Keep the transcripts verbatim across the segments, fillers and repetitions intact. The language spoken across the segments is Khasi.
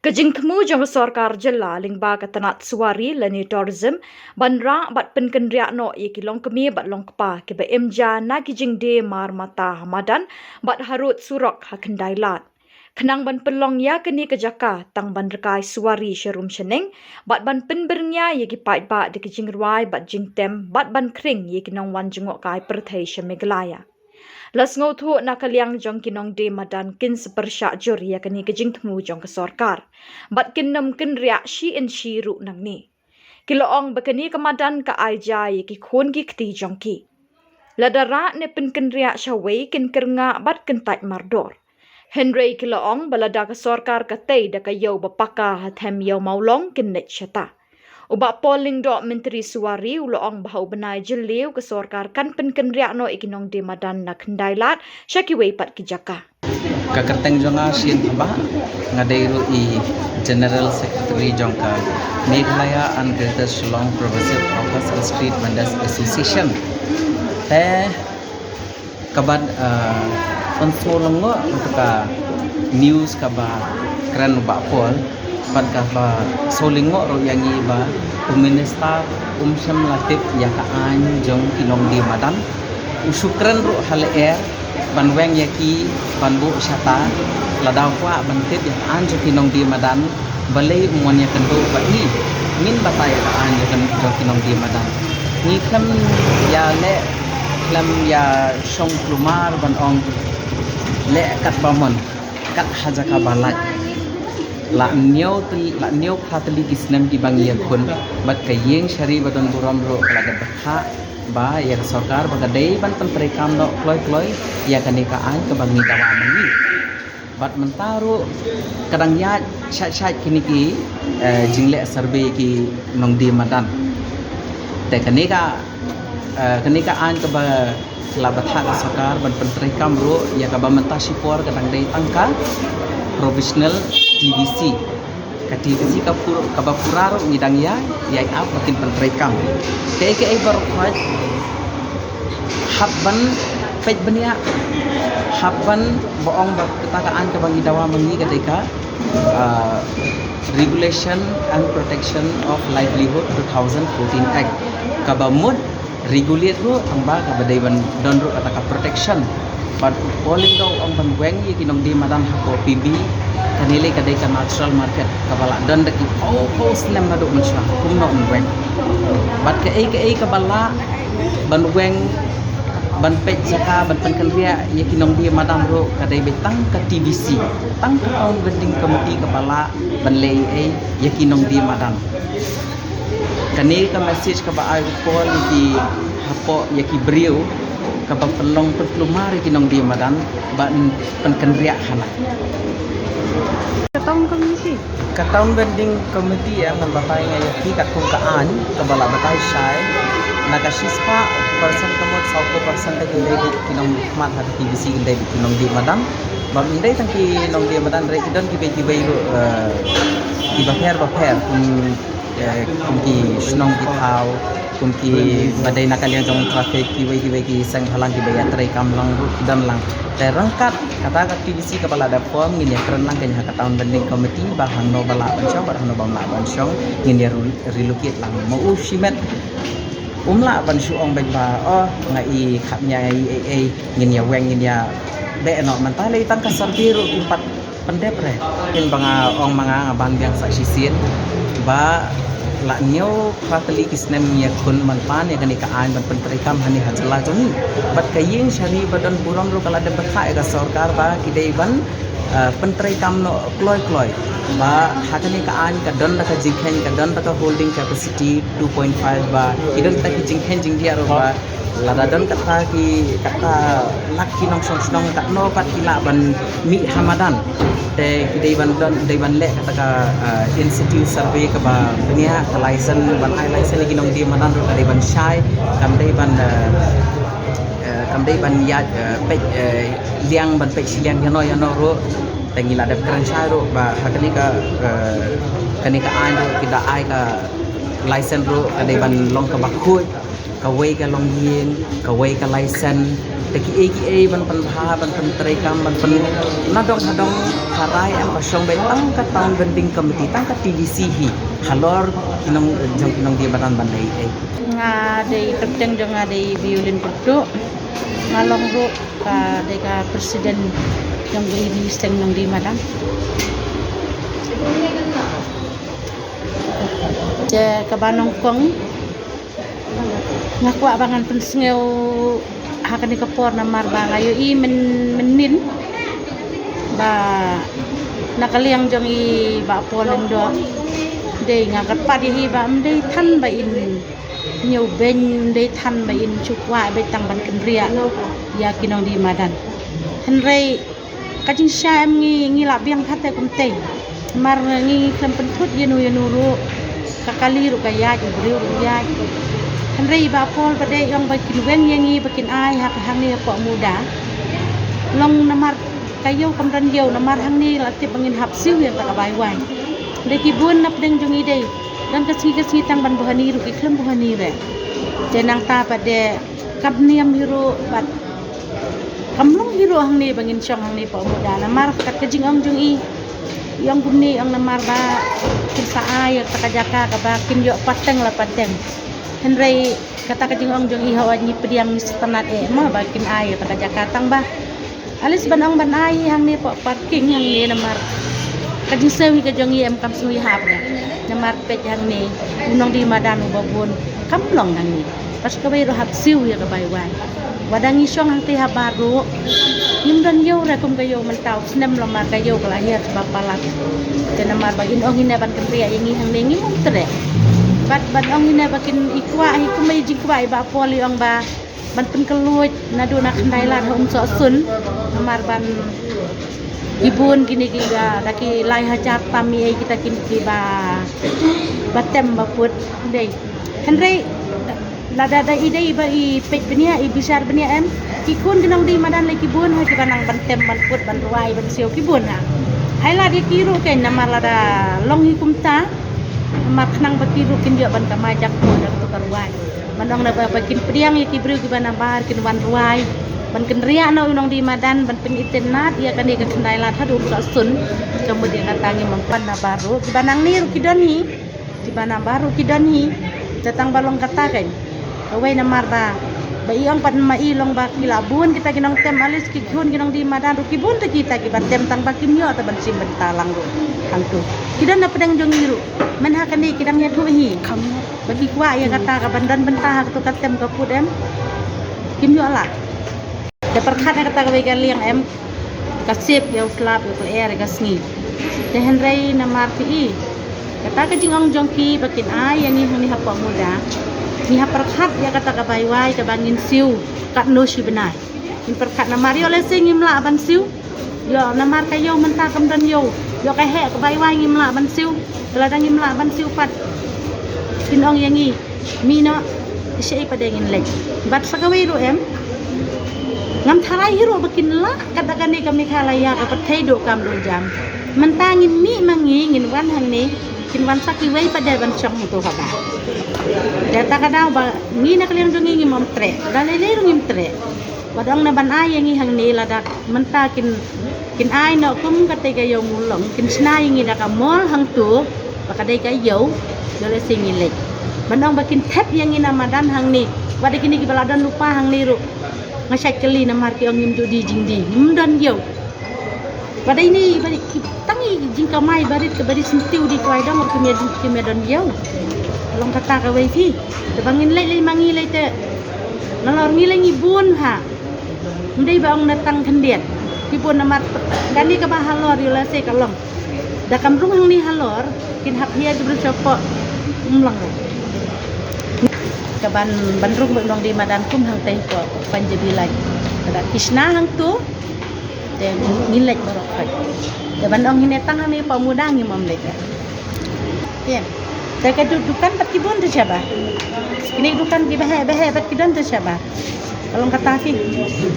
Ka jingthmu jong ka sorkar jylla lyngba ka tnat suwari lane tourism ban rah bad pynkynriah noh ïa ki longkmie bad longkpa kiba im ja na ki jingdie mar mata ha madan bad harud surok ha Khyndailad. Khnang ban pynlong ïa kane ka jaka tang ban rkai suwari sharum shaneng bad ban pynbyrngia ïa ki paidbah da ki jingrwai bad jingtem bad ban khring ïa ki nongwan jngohkai pyrthei sha Meghalaya. La sngewthuh na ka liang jong ki nongdie madan kin sa pyrshah jur ïa kane ka jingthmu jong ka sorkar bad kin nym kynriah shi inshi ruh nangne. Ki la ong ba kane ka madan ka ai ja ïa ki khun ki kti jong ki. Lada rah ne pynkynriah shawei kin kyrngah bad kyntait mardor. Hynrei ki la ong ba lada ka sorkar ka tei da ka ïew ba paka ha them ïew Mawlong kin leit shata. U Bah Paul Lyngdoh, Myntri Suwari, u la ong ba ha u bnai Jylliew ka sorkar kan pynkynriah noh ïa ki nongdie madan na Khyndailad sha kiwei pat ki jaka. Ka kyrteng jong nga Shin Thabah, nga dei ruh i General Secretary jong ka Meghalaya and Greater Shillong Progressive Hawkers and Street Vendors Association. Te kaba, eh, pynsngew lyngngoh ruh ka news kaba kren u Bah Paul, bad kaba sngew lyngngoh ruh ïa ngi ba u minister um shym la tip ïa ka aiñ jong ki nongdie madan. U shu kren ruh ha lyer ban weng ïa ki ban buh shata, lada u kwah ban tip ïa ka aiñ jong ki nongdie madan, balei um wan ïakynduh bad ngi? Ngin batai ïa ka aiñ jong ki nongdie madan. Ngi khlem ïaleh, khlem ïashong kulmar ban ong leh katba mon, kat ha jaka ba lait. La hynñiew tyl-, la hynñiew phra tylli ki snem kiba ngi ïakhun, bad ka ïing shari ba don burom ruh ka la dep bthah ba ïa ka sorkar ba ka dei ban pyntreikam noh kloi kloi ïa kane ka aiñ kaba ngi dawa ma ngi. Bad mynta ruh ka dang ïaid shait shait kine ki, eh, jingleh survey ki nongdie madan. Te kane ka, eh, kane ka aiñ kaba la bthah ka sorkar ban pyntreikam ruh ïa kaba mynta shipor ka dang dei tang ka provisional T V C. Ka T V C ka pur-, kaba pura ruh ngi dang ïa, ïa ap ba kin pyntreikam. Kaei kaei baroh khoit hap ban peit bniah, hap ban ba ong ba kata ka aiñ kaba ngi dawa ma ngi ka dei ka, ah, Regulation and Protection of Livelihood two thousand fourteen Act, kaba mut regulate ruh, tang ba kaba dei ban don ruh kata ka protection. Bad u Paul Lyngdoh u ong ban weng ïa ki nongdie madan hapoh P B, kane lei ka dei ka natural market kaba la don da ki phew phew snem naduh mynshuwa, kumno ban weng? Bad kaei kaei kaba lah ban weng, ban peit jaka, ban pynkynriah ïa ki nongdie madan ruh ka dei beit tang ka T V C, tang ka Town Vending Committee kaba lah ban leh ei ïa ki nongdie madan. Kane ka message kaba ai u Paul ïa ki hapoh ïa ki briew kaba pynlong pynkulmar ïa ki nongdie madan ban pynkynriah hana. Ka Town Committee. Ka Town Vending Committee ïa ngan batai nga ïa ki katkum ka aiñ kaba la batai shai. Na ka shispah percent ka mut sawphew percent da kin dei ki nongkhmat ha ka T V C kin dei ki nongdie madan. Bym dei tang ki nongdie madan, hynrei ki don kiwei kiwei ruh, eh, kiba pher ba pher kum, eh, kum ki shnong ki thaw, kum kiba dei na ka liang jong traffic, kiwei kiwei ki seng bhalang kiba ïatreikam lang ruh ki don lang. Te ryngkat kata ka T V C kaba la da form ngin ïakren lang kane ha ka Town Vending Committee ba hangno ba lah ban shong, ba hangno bym lah ban shong, ngin ïa re-, relocate lang. Ma u shimet um lah ban shu ong beit ba, oh, nga i khapngiah, nga i ei ei, ngin ïa weng, ngin ïa beh noh. Mynta lei tang ka survey ruh kim pat pyndep re. Kin ba nga ong ma nga, nga ban biang sa shisien ba la hynñiew phra tylli ki snem ngi ïakhun ban pan ïa kane ka aiñ ban pyntreikam hangne ha jylla jong ngi. Bad ka ïing shari ba don burom ruh ka la dep bthah ïa ka sorkar ba ki dei ban, eh, pyntreikam noh kloi kloi. Ba ha kane ka aiñ ka don da ka jingkheiñ, ka don da ka holding capacity two point five ba ki don da ki jingkheiñ jingdiah ruh ba lada don kata ki, kata lak ki nongshong shnong katno pat ki lah ban mih ha madan. Te ki dei ban don, dei ban leh kata ka, eh, in situ survey kaba bniah, ka license, ban ai license ïa ki nongdie madan ruh ka dei ban shai, kam dei ban, eh, eh, kam dei ban ïaid, eh, peit, eh, liang, ban peit shiliang ïano ïano ruh. Te ngi la dep kren shai ruh ba ha kane ka, eh, kane ka aiñ ruh ki da ai ka license ruh ka dei ban long kaba khuid. Kawei ka longïing, kawei ka license, Te ki ei ki ei ban pynbha, ban pyntreikam, ban pyn nadong hadong ka rai em ka shong beit tang ka town vending committee, tang ka T V C hi. Halor ki nong jong ki nongdie madan ban ei ei. Nga dei tyrteng jong nga dei Violin Pyrtuh. Nga long ruh ka dei ka president jong ka T V C nongdie madan. Te kaba nyngkong nga kwah ba ngan pynsngew ha kane ka por namar ba nga ïohi mynnin ba na ka liang jong i Bah Paul Lyngdoh dei nga kyrpad ïa hi ba ym dei than ba in ñiew beiñ, ym dei than ba in shu kwah beit tang ban kynriah ïa ki nongdie madan. Hynrei ka jingshisha em ngi, ngi lah biang pat te kumtei. Namar ngi khlem pynthut ïano ïano ruh, ka kali ruh ka ïaid, u briew ruh u ïaid. Hynrei i Bah Paul pat de i ong ba kin weng ïa ngi ba kin ai ha ka hangne hapoh Muda. Long namar ka ïew kam don ïew, namar hangne la tip ba ngin hap siew ïa kata ka bai wai. Dei ki bun na pdeng jong ngi dei don ka sngi ka sngi tang ban buhani ruh ki khlem buhani re. Te nangta pat de kam niam hi ruh bad kam long hi ruh hangne ba ngin shong hangne hapoh Muda namar kat ka jingong jong i. I ong kumne, i ong namar ba kin sa ai ïa kata ka jaka kaba kin ïoh pateng la pateng. Hynrei kata ka jingong jong i hawai ngi pdiang ngi sngewtynnat eh mo ba kin ai ïa kata ka jaka tang ba at least ban ong ban ai hangne hapoh parking hangne namar ka jingsngew hi ka jong i em kam sngew i hap re. Namar peit hangne u nongdie madan uba bun kam long hangne. Bad kawei ruh hap siew ïa ka bai wai. Wat da ngi shong hangtei habar ruh ngim don ïew re kum ka ïew mynta u snem namar ka ïew ka la hiar ba palat. Te namar ba in ong ine ban kynriah ïa ngi hangne ngim ym treh. Bad ban ong ine ba kin i kwah hi kum i jingkwah i Bah Paul i ong ba ban pynkylluid naduh na Khyndailad ha Umsohsun. Namar ban ki bun kine ki da, da ki lai hajar tam ei kita kine kiba ba tem ba put dei. Hynrei lada da i dei ba i peit bniah i bishar bniah em ki khun ki nongdie madan lei ki bun ha kiba nang ban tem ban put ban rwai ban siew ki bun ha. Hai lad ïa ki ruh kein namar lada long hi kumta namar khnang ba ki ruh kin ïoh ban kamai jakkhot da kato ka rwai. Ban ong na ba, ba kin pdiang ïa ki briew kiba nabar kin wan rwai ban kynriah na u nongdie madan ban pynitynnad ïa kane ka Khyndailad haduh Umsohsun. Ka mut ïa kata ngim ong pan nabar ruh kiba nangne ruh ki don hi. Kiba nabar ruh ki don hi. Te tang ba long kata kein kawei namar ba ba i ong pat ma i long ba ki la bun kita ki nongtem at least ki khun ki nongdie madan ruh ki bun te kita kiba tem tang ba kim ïoh te ban shim bynta lang ruh. Hangtu ki don na pdeng jong i ruh men ha kane ki dang ïathuh hi. Ba ki kwah ïa kata ka ban don bynta ha kato ka tem ka put em. Kim ïoh lah. Te pyrkhat na kata kawei ka liang em ka sip ïa u slap ïa u lyer ïa ka sngi. Te hynrei namar ki i kata ka jingong jong ki ba kin ai ïa ngi hangne hapoh Muda. Ngi hap pyrkhat ïa kata ka bai wai kaba ngin siew katno shi bnai. Ngin pyrkhat namar ïoh lehse ngim lah ban siew. Ïoh namar ka ïew mynta kam don ïew. Ïoh ka heh ka bai wai ngim lah ban siew. Lada ngim lah ban siew pat kin ong ïa ngi mih noh. Shaei pat de ngin leit bad sa kawei ruh em. Ngam tharai hi ruh ba kin lah kat da kane ka Meghalaya ka pyrthei dohkam dohjam. Mynta ngin mih ma ngi ngin wan hangne kin wan sa kiwei pat de ban shong hangto haba. Da ta ka daw ba ngi na ka liang jong ngi ngim ym treh da lei lei ruh ngim treh. Wat ong na ban ai ïa ngi hangne lada mynta kin kin ai noh kum kata ka ïew Mulong kin shna ïa ngi da ka mol hangto ba ka dei ka ïew. Ïoh lehse ngi leit ban ong ba kin thep ïa ngi na madan hangne. Wat da kine kiba la don lypa hangne ruh nga shait kylli namar ki ong ngim ju die jingdie ngim don ïew. Ba dei ne ba dei ki tang i jingkamai barit ka barit syntiew dei kwai dong ruh kim ïa don ïew. Long kata kawei phi te ba ngin leit leit ma ngi leit te nalor ngi leit ngi bun ha. Ym dei ba ong na tang khyndiat ki bun namar kane kaba halor ïoh lehse ka long. Da kam rung hangne halor kin hap hiar ki briew shapoh. Ym long re. Ka ban ban rung ba u nongdie madan kum hangtei hapoh Punjabi lai. Ka da ki shna hangto. Te ngin leit baroh khoit. Te ban ong hine tang hangne hapoh Muda ngim ym leit. Te ka du- dukan pat ki bun te shabar. Kine dukan kiba heh ba heh pat ki don te shabar. Ka long kata ki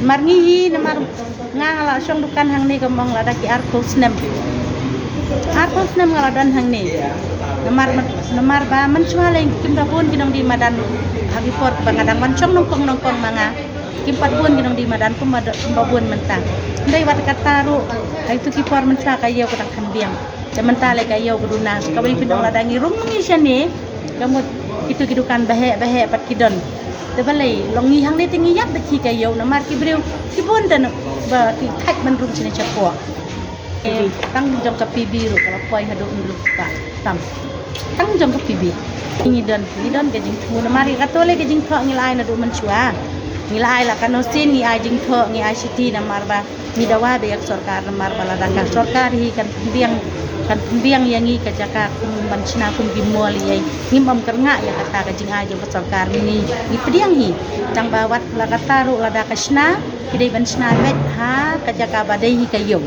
mar ngi hi namar nga nga la shong dukan hangne ka mong lada ki arphew snem. Arphew snem nga la don hangne. Namar namar ba mynshuwa lei kim da bun ki nongdie madan ha ki por ba nga dang wan shong nyngkong nyngkong ma nga. Kim pat bun ki nongdie madan kumba bun mynta. Ndai wat kata ruh, ha itu ki por mynta ka ïew ka dang kham biang. Te mynta lei ka ïew ka duna, kawei pynong lada ngi rung ngi shane, ka mut itu ki dukan baheh baheh pat ki don. Te balei long ngi hangne te ngi ïap da ki ka ïew, namar ki briew ki bun te ba ki thait ban rung shane shapoh. Tang jong ka P B ruh ka la poi haduh nruk ba tam. Tang jong ka P B. Ngi don, ngi don ka jingthmu, namar ïa kato lei ka jingthoh ngi la ai naduh mynshuwa. Ngi la ai la kano sien, ngi ai jingthoh, ngi ai shiti, namar ba ngi dawa ba ïa ka sorkar, namar ba lada ka sorkar hi kan pynbiang, kan pynbiang ïa ngi ka jaka kum ban shna kum ki mall ïa. Ngim ym kyrngah ïa kata ka jingai jong ka sorkar, ngi, ngi pdiang hi. Tang ba wat la kata ruh lada ka shna, ki dei ban shna beit ha ka jaka ba dei hi ka ïew.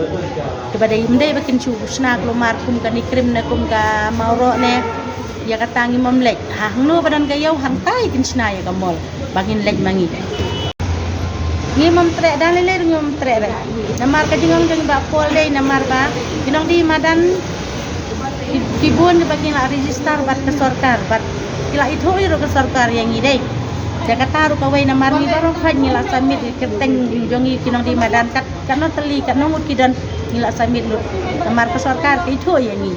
Kaba dei, ym dei ba kin shu shna kulmar kum kane Krim ne kum ka Mawroh ne. Ïa kata ngim ym leit. Ha hangno ba don ka ïew hangta ïa kin shna ïa ka mall ba ngin leit ma ngi. Ngim ym treh, da lei lei ruh ngim ym treh re. Namar ka jingong jong i Bah Paul dei namar ba ki nongdie madan ki, ki bun ba kin la register bad ka sorkar, bad ki la ithuh ruh ka sorkar ïa ngi dei. Ïa kata ruh kawei namar ngi baroh khoit ngi la submit ïa ka kyrteng jong ngi ki nongdie madan, kat, katno tylli, katno ngut ki don, ngi la submit lut. Namar ka sorkar ka ithuh ïa ngi.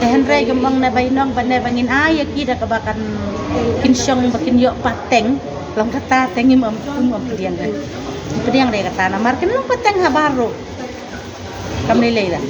Te hynrei ka mong na ba i nong ba ne ba ngin ai ïa ki da kaba kan kin shong ba kin ïoh pateng. Long kata te ngim ym, ym ym pdiang re. Pdiang re kata namar kin long pateng ha baroh. Kam lei lei da.